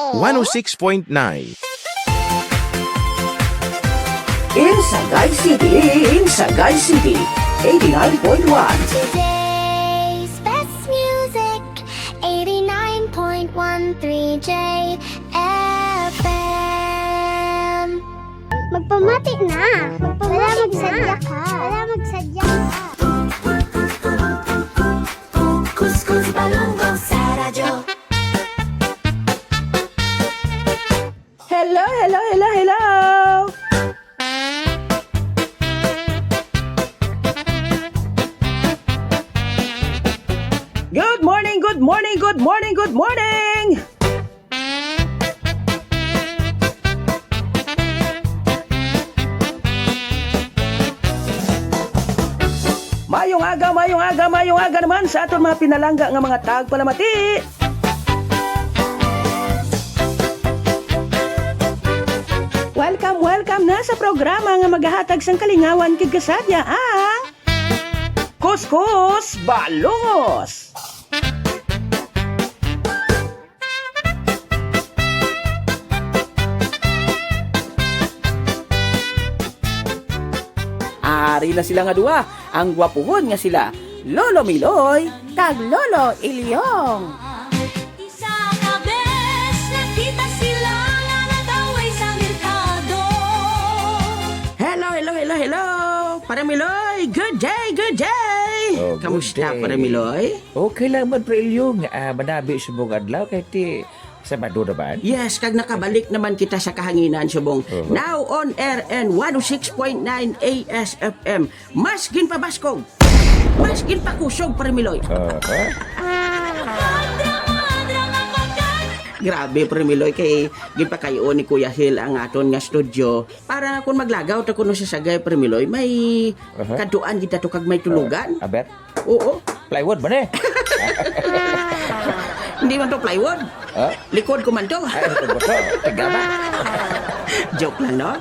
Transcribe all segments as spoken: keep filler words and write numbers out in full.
one oh six point nine. In Sagay City, in Sagay City, eighty-nine point one. Today's best music, eighty-nine point one three J F M. Magpamati na. Magpamati na. Wala magsadya ka. Wala magsadya ka. Kuskus Balungos sa radyo. Hello, hello, hello, hello! Good morning, good morning, good morning, good morning! Mayong aga, mayong aga, mayong aga naman sa aton mga pinalangga nga mga tagpalamati. Welcome, welcome na sa programa nga magahatag sang kalingawan kag kasadya, ang Kuskus Balungos. Ari na sila nga duha, ang gwapuhon nga sila Lolo Miloy kag Lolo Ilyong. Isa ka beses nakita sila nga nag-away sa merkado. Hello, hello, hello, hello! Pare Miloy, good day, good day! Oh, good Kamusta, day. Pare Miloy? Okay lang man, Pre Ilyong. Ah, manabi subong adlaw kay ti Sabado naman. Yes, kag nakabalik naman kita sa kahanginan subong. Uh-huh. Now on air and one oh six point nine A S F M. Mas ginpabaskog, mas ginpakusog, Pre Miloy. Uh-huh. Grabe, Pre Miloy, kay ginpakayo ni Kuya Hil ang aton nga studio para kung maglagaw ta kuno sa Sagay, Pre Miloy, may Uh-huh. kadtuan kita to kag may tulugan. Uh, aber? Oo. Plywood ba ni? Hindi man to plywood. Ah? Likod ko man to. Ay, likod mo to. Tigama. Joke lang, no?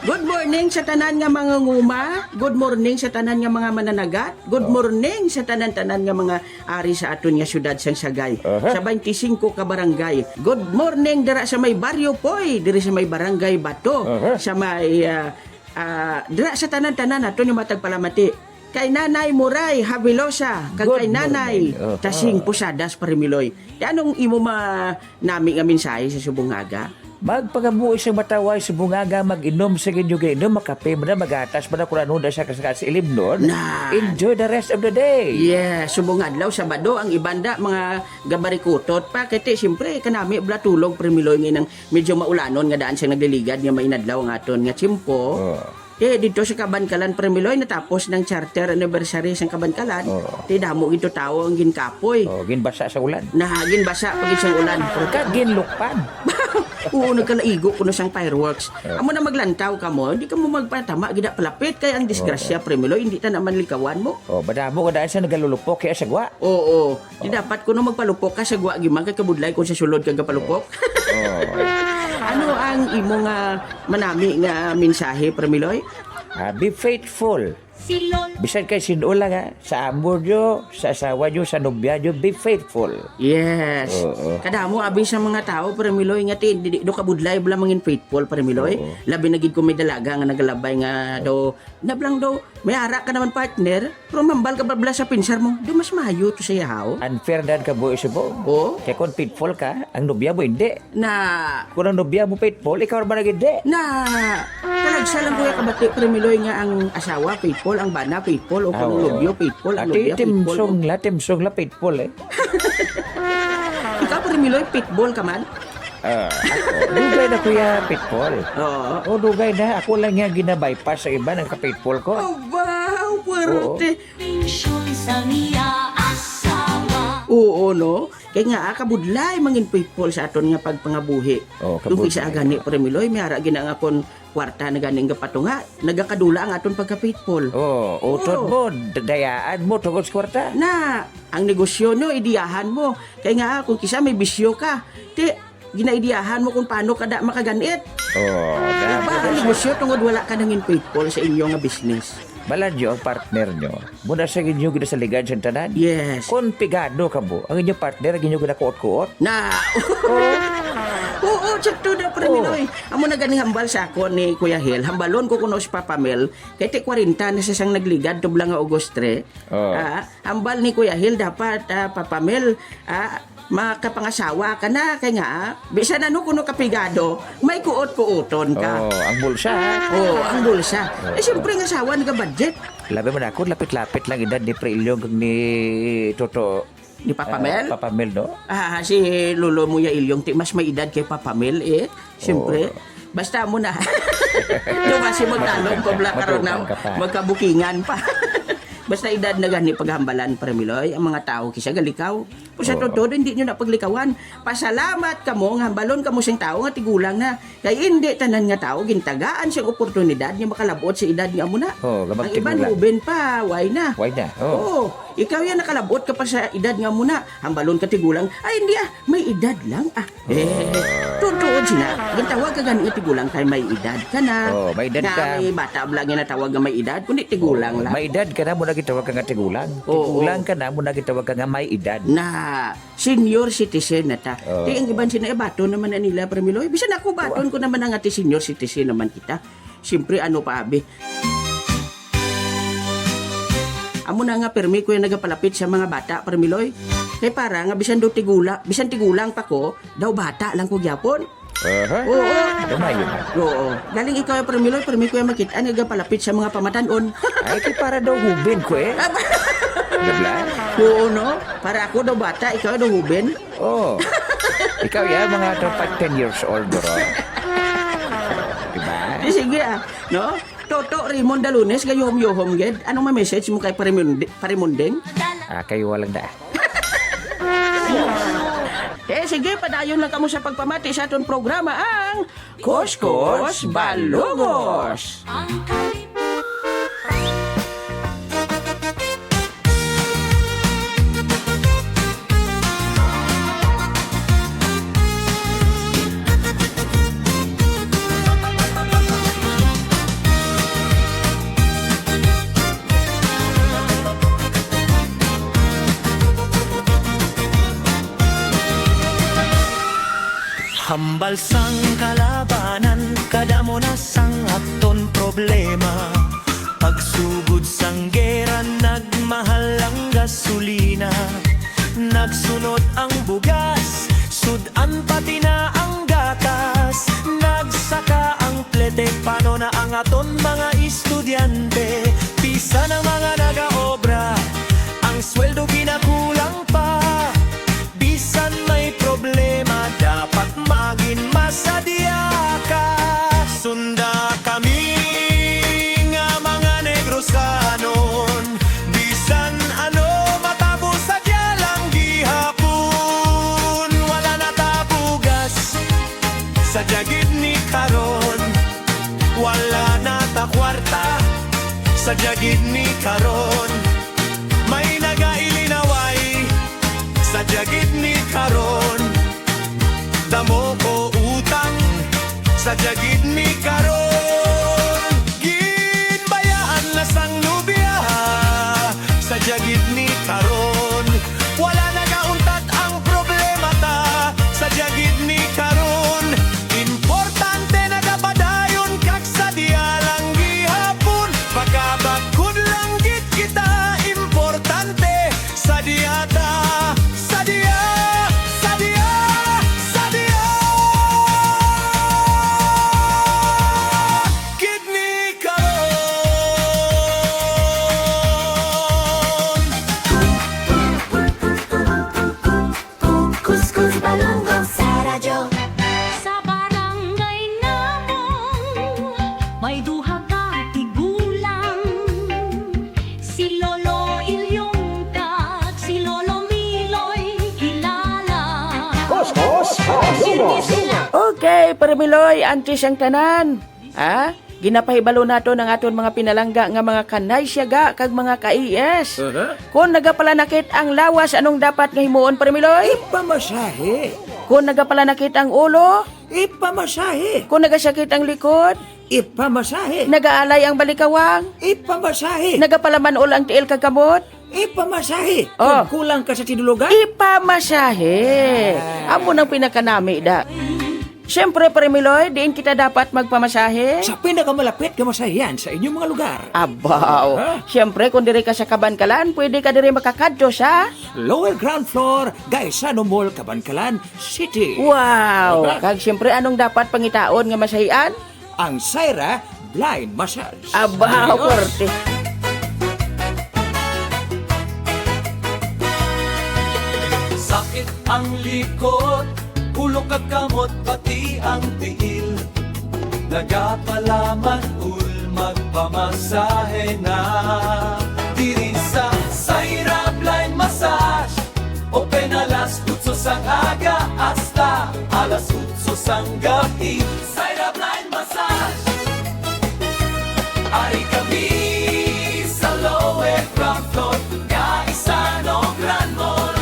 Good morning sa tanan nga mga nguma. Good morning sa tanan nga mga mananagat. Good Oh. morning sa tanan-tanan nga mga ari sa aton nga syudad sang Sagay. Aha. Sa twenty-cinco ka barangay. Good morning dira sa may Barrio Poy, diri sa may Barangay Bato, Aha. sa may, ah, ah, dira sa tanan-tanan aton nga matagpalamati. Kay Nanay Muray Habilosa, kag Good kay Nanay morning. Oh, Tasing ah. Posadas, Pare Miloy. Kay anong imo manami nga mensahe sa subong nga aga? Magpangabuhi sa mataway subong nga aga, mag-inom sa inyo ginainom, makape man na, magatas man na, kung ano na siya kas-, kas-, ilimnon. Na. Enjoy the rest of the day. Yes, subong nga adlaw, Sabado, ang iban da, mga gabarikutot pa. Kay ti, siyempre, kanami bala tulog, Pare Miloy, nga nang medyo maulanon nga daan siyang nagliligad nga mainadlaw ang aton nga tiyempo. Oh. Ti, dito sa Kabankalan, Pre Miloy, natapos ng charter anniversary sang Kabankalan. Oo. Ti, damo gid to tawo ang ginkapoy. Oh, ginbasa sa ulan. Na, ginbasa pa gid sang ulan. Kag ginlukpan. Oo, nagkalaigo kuno sang fireworks. Oo. Amo na maglantaw kamo, di kamo magpatama gid palapit kay ang disgrasya, Oo. Pre Miloy, hindi ta naman likawan mo. Oh, madamo nga daan sa nagalulupok kaya sa gwa. Oo. Di Oh. dapat kuno magpalupok ka sa gwa, gid man kay kabudlay kung sa sulod ka gapalupok. Oh. Ano ang imo nga manami nga mensahe, Pre Miloy? Ah, be faithful. Si Lol- Bisan kay sin-o lang, ha, sa amor nyo, sa asawa nyo, sa nobya nyo, be faithful. Yes. Oo. Kadamo abi sa mga tao, Pre Miloy, nga ti, di, di, do kabudlay bala mangin faithful, Pre Miloy. Oo. Labi na gid kung may dalaga nga nagalabay nga daw, nablang daw, may ara ka naman partner, pero mambal ka bala sa pinsar mo, do mas maayo to sa yahaw. Unfair dan ka, boy, subong. Oo. Kay kung faithful ka, ang nobya mo hindi. Na. Kung ang nobya mo faithful, ikaw naman ang hindi. Na. Talagsa lang, kuya, kabati, Pre Miloy, nga ang asawa faithful, ang bana faithful, o Ah, kung ang oo. nobyo faithful, ang Ati, nobya faithful. timsong la, timsong la faithful, eh. Ikaw, Pre Miloy, pitbull ka man? Ah, ako, dugay na, kuya, pitbull. Oo. O, dugay na. Ako lang nga gina-bypass sa iba, nagka-pitbull ko. Aba, ang puwerte. Oo. Pensyon sa niya asawa. Oo, no? Kay nga, ah, kabudlay mangin faithful sa aton nga pagpangabuhi. Oh, Kung kabudlay. kisa gani, Pre Miloy, may ara gina nga kon kwarta na gani nga patunga, nagakadula ang aton pagka-faithful. Oh, utod Oo. mo, d-, dayaan mo tungod sa kwarta. Na, ang negosyo nyo, idiyahan mo. Kay nga, ah, kung kisa may bisyo ka, ti, ginaidiyahan mo kung paano ka da makaganit. Oh, Diba, ang grabe. negosyo tungod wala ka nangin faithful sa inyo nga business. Balaan nyo ang partner nyo. Muna sa inyo ginasaligan sa tanan. Yes. Kung pigado ka mo, ang inyong partner, ang inyong ginakuot-kuot. Na. Oh. Oo, sakto na, Pre Oo. Miloy. Amo na ganing hambal sa ako ni Kuya Hel. Hambalon ko kuno si Papa Mel, kay ti kwarenta na siya sang nagligad tublang nga August three. Oo. Ah, hambal ni Kuya Hel, dapat, ah, Papa Mel, ah, makapangasawa ka na. Kay nga, ah, bisan ano kuno kapigado, may kuot-kuoton ka. Oo, ang bulsa, ha? Oo, ang bulsa. Oo. Eh, siyempre, ang asawa nagabudget. Labi man ako, lapit-lapit lang edad ni Pre Ilyong kag ni Toto. Ni Papa Ah, Mel? Papa Mel, no? Ah, si Lolo mo ya Ilyong, ti mas may edad kay Papa Mel, eh. Siyempre. Oo. Basta mo na. Di ba si magtanong pa bla karon na Matupang ka pa. magkabukingan pa. Basta edad na gani paghambalan, Pre Miloy, ang mga tao kisa galikaw. Kung sa Oo. totoo, hindi nyo na paglikawan. Pasalamat kamo nga hambalon kamo sing tao nga tigulang na. Kay hindi tanan nga tao gintagaan sing oportunidad nga makalabot sa edad nga amo na. Oo, nga Ang iban magtigulang. huben pa, way na. Way na, oo. Oo, ikaw yan nakalabot ka pa sa edad nga amo na. Hambalon ka tigulang, ay hindi ah, may edad lang ah. Eh, Oo. totoo sina. Gintawag ka gani nga tigulang kay may edad ka na. Oo, may edad Nga ka. may bata bala nga natawag nga may edad, kundi tigulang Oo, lang. may edad ka na, mo na gitawag ka nga tigulang. Oo. Tigulang ka na, mo na gitawag ka nga may edad. Na senior citizen na ta. Oo. Di ang iban sina, eh, baton naman na nila, Pre Miloy. Bisan ako, baton Wa- ko naman ang ati senior citizen naman kita. Siyempre, ano pa, abi? Amo na nga, permi ko yung nagapalapit sa mga bata, Pre Miloy. Kay para nga, bisan daw tigula, bisan tigulang pa ko, daw bata lang ko gyapon. Aha. Oo. Gamay yun. Oo. Galing ikaw, Pre Miloy, permi ko yung makita, nagapalapit sa mga pamatanon. Ay, kay para daw hubin ko eh. Aba. Di ba? Oo, no? Para ako daw bata, ikaw daw hubin. Oh. Ikaw, ya, mga dapat ten years old, bro. Diba? Di, sige, ah. No? Toto Raymond Dalunes, gayuhom-yuhom, gid. Anong ma-message mo kay Parimundi-, Parimunding? Ah, kayo lang da. Eh, sige, padayon lang kamo sa pagpamati sa aton programa, ang Kuskus Balugos. Ang kalim- Hambal sang kalabanan, kadamo na sang aton problema. Pagsugod sang gera, nagmahal ang gasolina. Nagsunod ang bugas, sud-an pati na ang gatas. Nagsaka ang plete, pano na ang aton mga estudyante? Bisan ang mga nagaobra, ang sweldo ginakulang pa. Bisan may problema, dapat magin masadya ka. Sunda kami nga mga Negrosanon, bisan ano matabo, sadya lang gihapon. Wala na ta bugas, sadya gid ni karon. Wala na ta kwarta, sadya gid ni karon. May nagailinaway, sadya gid ni karon. Damo ko utang, sadya gid ni karon. Ginbayaan na sang nobya, sadya gid ni karon. Wala nagauntat ang problema ta, sadya gid ni karon. Importante nagapadayon kag sadya lang gihapon. Makabakod lang gid kita, importante sadya ta, sadya, sadya, sadya. Gid ni karon. Kuskus Balungong sa radyo. Sa barangay namong may duha ka tigulang, si Lolo Ilyong kag si Lolo Miloy kilala. Kuskus Balungong. Okay, Pare Miloy, antes ang tanan. Ha? Ginapahibalo naton ang aton mga pinalangga nga mga kanay siyaga kag mga ka-E S. Aha. Kon nagapalanakit ang lawas, anong dapat nga himuon, Pare Miloy? Ipamasahe. Kon nagapalanakit ang ulo? Ipamasahe. Kon nagasakit ang likod? Ipamasahe. Nagaalay ang balikawang? Ipamasahe. Nagapalaman-ol ang tiil kag kamot? Ipamasahe. Oh. Kung kulang ka sa tinulugan? Ipamasahe. Ah. Amo nang pinakanami, da. Siyempre, Pare Miloy, diin kita dapat magpamasahe? Sa pinakamalapit nga masahian sa inyong mga lugar. Abaw. Ha? Siyempre, kung diri ka sa Kabankalan, pwede ka diri makakadto sa Lower ground floor, Gaisano Mall, Kabankalan City. Wow! Diba? Kag siyempre, anong dapat pangitaon nga masahian? Ang Syra Blind Massage. Abaw, Ayos. Korte. Sakit ang likod, ulo kag kamot, pati ang tiil. Nagapalaman ul magpamasahe na. Diri sa Sairab Line Massage, open alas otso sang aga hasta alas otso sang gabi. Sairab Line Massage. Ari kami sa lower ground floor, Gaisano Grand Mall,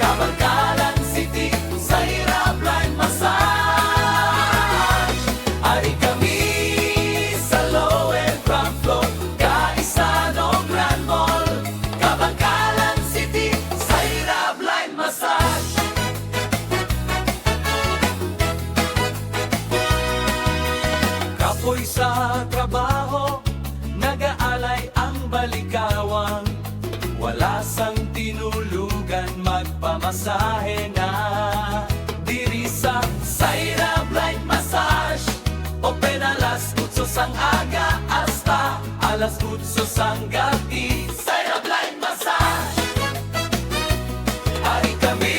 Kabankalan City, Sairab Line Massage. Ari kami sa lower ground floor, Gaisano Grand Mall, Kabankalan City, Sairab Line Massage. Kapoy sa trabaho, nagaalay ang balikawang. Wala sang tinulugan, magpamasahe na. Diri sa Sairab Line Massage, open alas otso sang aga hasta alas otso sang gabi. Sairab Line Massage. Ari kami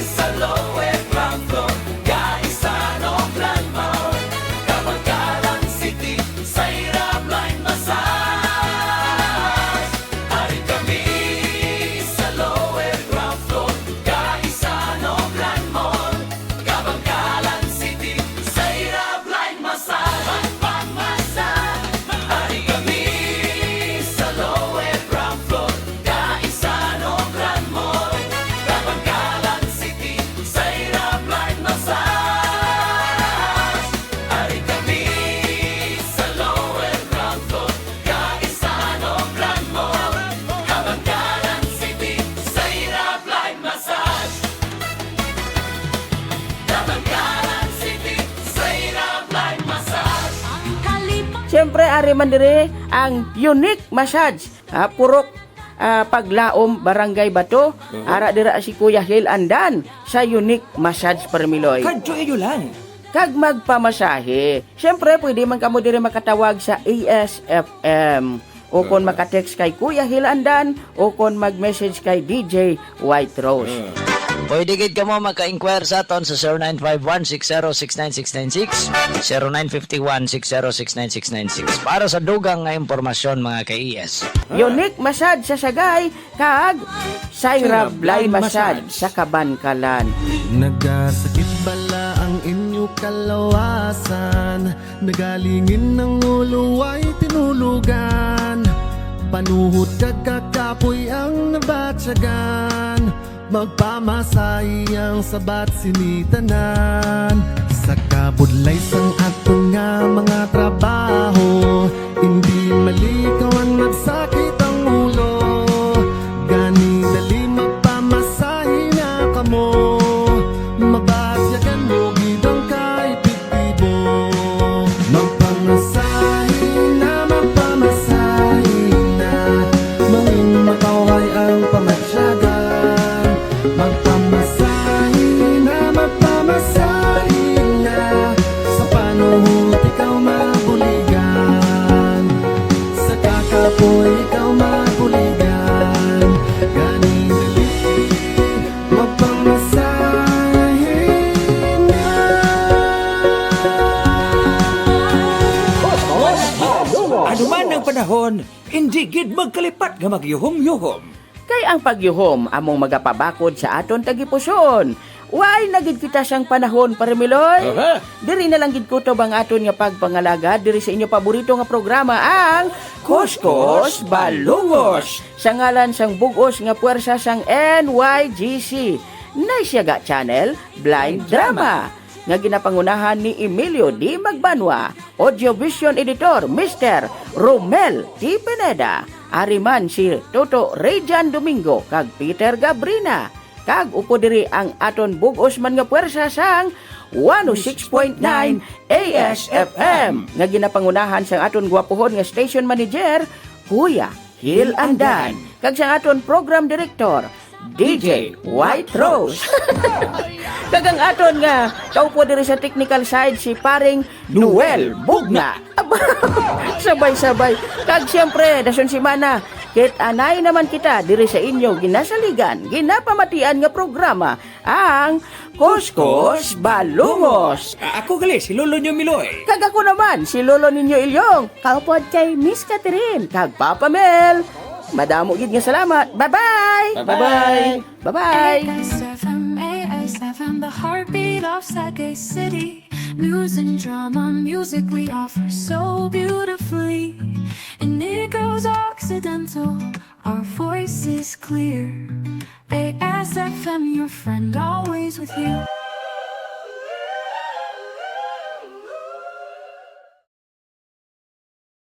sa lower ground floor, Gaisano Grand Mall, Kabankalan City, Sairab Line Massage. Ari kami sa lower ground floor, Gaisano Grand Mall, Kabankalan City, Sairab Line Massage. Magpamasa, ari kami sa lower ground floor, Gaisano Grand Mall, Kabankalan City, Sairab Line Massage. Ari kami sa lower ground floor, Gaisano Grand Mall, Kabankalan City, Sairab Line Massage. Kabankalan City, Sairab Line Massage. Siyempre, ari man diri ang Unique Massage, ha, Purok, ah, Paglaom, Barangay Bato. Mhm. Ara dira si Kuya Hil Andan sa Unique Massage, Pare Miloy. Kadto inyo lang. Kag magpamasahe. Siyempre, pwede man kamo diri makatawag sa A S F M. O kon Aha. maka-text kay Kuya Hil Andan, o kon mag-message kay D J White Rose. Ah. Pwede gid kamo maka-inquire sa aton sa zero nine five one six zero six nine six nine six, zero nine five one six zero six nine six nine six. Para sa dugang nga impormasyon, mga ka-E S. Ah. Unique Massage sa Sagay kag Sairab Sairab Blind Blind Massage Massage. sa Kabankalan. Nagasakit bala ang inyo kalawasan? Nagalingin ang ulo, way tinulugan. Panuhot kag kakapoy ang nabatyagan. Magpamasahi ang sabat sini tanan. Sa kabudlay sang aton nga mga trabaho, hindi malikawan magsakit ang ulo. Gani dali magpamasahi na kamo. Mabatyagan mo gid ang kaepektibo. Magpamasahi na, magpamasahi na. Mangin makaway ang pamatyagan. Magpamasahi na, magpamasahi na. Sa panuhot ikaw mabuligan. Sa kakapoy ikaw mabuligan. Gani dali, magpamasahe na. Ano man ang panahon, hindi gid magkalipat nga magyuhom-yuhom. Kay ang pagyuhom among magapabakod sa aton tagipusoon. Way na gid kita sang panahon, Pare Miloy. Aha. Diri na lang gid kutob ang aton nga pagpangalagad diri sa inyo paborito nga programa, ang Kuskus Balungos. Sa ngalan sang bug-os nga puwersa sang N Y G C, Naisyaga Channel, Blind Drama, nga ginapangunahan ni Emilio D. Magbanwa, Audio Vision Editor, Mister Romel T. Pineda, ari man si Toto Rayjan Domingo kag Peter Gabrina, kag upod diri ang aton bug-os man nga puwersa sang one oh six point nine A S F M, nga ginapangunahan sang aton gwapuhon nga station manager, Kuya Hil Andan, kag sang aton program director, D J White Rose. Kag ang aton nga kaupod diri sa technical side, si paring Noel Bugna. Sabay-sabay. Kag siyempre, dason semana, kit-anay naman kita diri sa inyo ginasaligan, ginapamatian nga programa, ang Kuskus Balungos. A-, ako gali, si Lolo nyo Miloy. Kag ako naman, si Lolo ninyo Ilyong. Kaupod kay Miss Catherine. Kag Papa Mel. Madamo gid nga salamat. Bye-bye. Bye-bye. Bye-bye. A S F M, A S F M, the heartbeat of Sagay City. News and drama, music we offer so beautifully. In Negro's Occidental, our voice is clear. A S F M, your friend always with you.